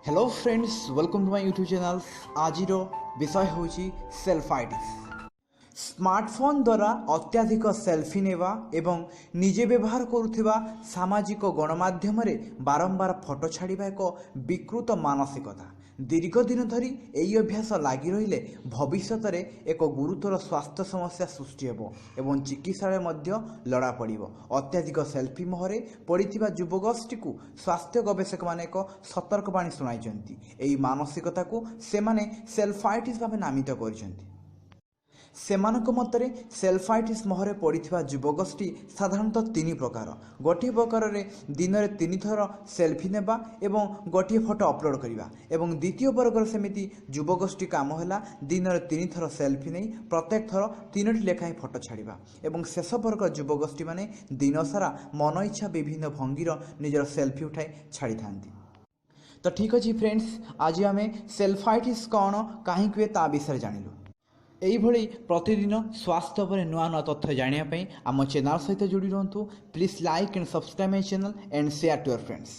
Hello friends, welcome to my YouTube channel. ଆଜିର ବିଷୟ ହେଉଛି ସେଲ୍ଫାଇଟିସ୍। ସ୍ମାର୍ଟଫୋନ୍ ଦ୍ୱାରା ଅତ୍ୟଧିକ ସେଲ୍ଫି ନେବା ଏବଂ ନିଜେ ବ୍ୟବହାର କରୁଥିବା ସାମାଜିକ ଗଣମାଧ୍ୟମରେ ବାରମ୍ବାର ଫଟୋ ଛାଡ଼ିବା ଏକ ବିକୃତ ମାନସିକତା। ଦୀର୍ଘ ଦିନ ଧରି ଏହି ଅଭ୍ୟାସ ଲାଗି ରହିଲେ ଭବିଷ୍ୟତରେ ଏକ ଗୁରୁତର ସ୍ୱାସ୍ଥ୍ୟ ସମସ୍ୟା ସୃଷ୍ଟି ହେବ ଏବଂ ଚିକିତ୍ସାଳୟ ମଧ୍ୟ ଲୋଡ଼ା ପଡ଼ିବ। ଅତ୍ୟଧିକ ସେଲ୍ଫି ମୋହରେ ପଡ଼ିଥିବା ଯୁବଗୋଷ୍ଠୀକୁ ସ୍ୱାସ୍ଥ୍ୟ ଗବେଷକମାନେ ଏକ ସତର୍କବାଣୀ ଶୁଣାଇଛନ୍ତି। ଏହି ମାନସିକତାକୁ ସେମାନେ ସେଲ୍ଫାଇଟିସ୍ ଭାବେ ନାମିତ କରିଛନ୍ତି। ସେମାନଙ୍କ ମତରେ ସେଲ୍ଫାଇଟିସ୍ ମୋହରେ ପଡ଼ିଥିବା ଯୁବଗୋଷ୍ଠୀ ସାଧାରଣତଃ ତିନି ପ୍ରକାର। ଗୋଟିଏ ପ୍ରକାରରେ ଦିନରେ ତିନିଥର ସେଲ୍ଫି ନେବା ଏବଂ ଗୋଟିଏ ଫଟୋ ଅପଲୋଡ଼ କରିବା ଏବଂ ଦ୍ୱିତୀୟ ବର୍ଗର ସେମିତି ଯୁବଗୋଷ୍ଠୀ କାମ ହେଲା ଦିନରେ ତିନିଥର ସେଲ୍ଫି ନେଇ ପ୍ରତ୍ୟେକ ଥର ତିନୋଟି ଲେଖାଏଁ ଫଟୋ ଛାଡ଼ିବା ଏବଂ ଶେଷ ବର୍ଗ ଯୁବଗୋଷ୍ଠୀମାନେ ଦିନସାରା ମନ ଇଚ୍ଛା ବିଭିନ୍ନ ଭଙ୍ଗୀର ନିଜର ସେଲ୍ଫି ଉଠାଇ ଛାଡ଼ିଥାନ୍ତି। ତ ଠିକ୍ ଅଛି ଫ୍ରେଣ୍ଡସ୍, ଆଜି ଆମେ ସେଲ୍ଫାଇଟିସ୍ କ'ଣ, କାହିଁକି ହୁଏ, ତା ବିଷୟରେ ଜାଣିଲୁ। ଏଇଭଳି ପ୍ରତିଦିନ ସ୍ୱାସ୍ଥ୍ୟ ଉପରେ ନୂଆ ନୂଆ ତଥ୍ୟ ଜାଣିବା ପାଇଁ ଆମ ଚ୍ୟାନେଲ୍ ସହିତ ଯୋଡ଼ି ରୁହନ୍ତୁ। Please like and subscribe my channel and share to your friends.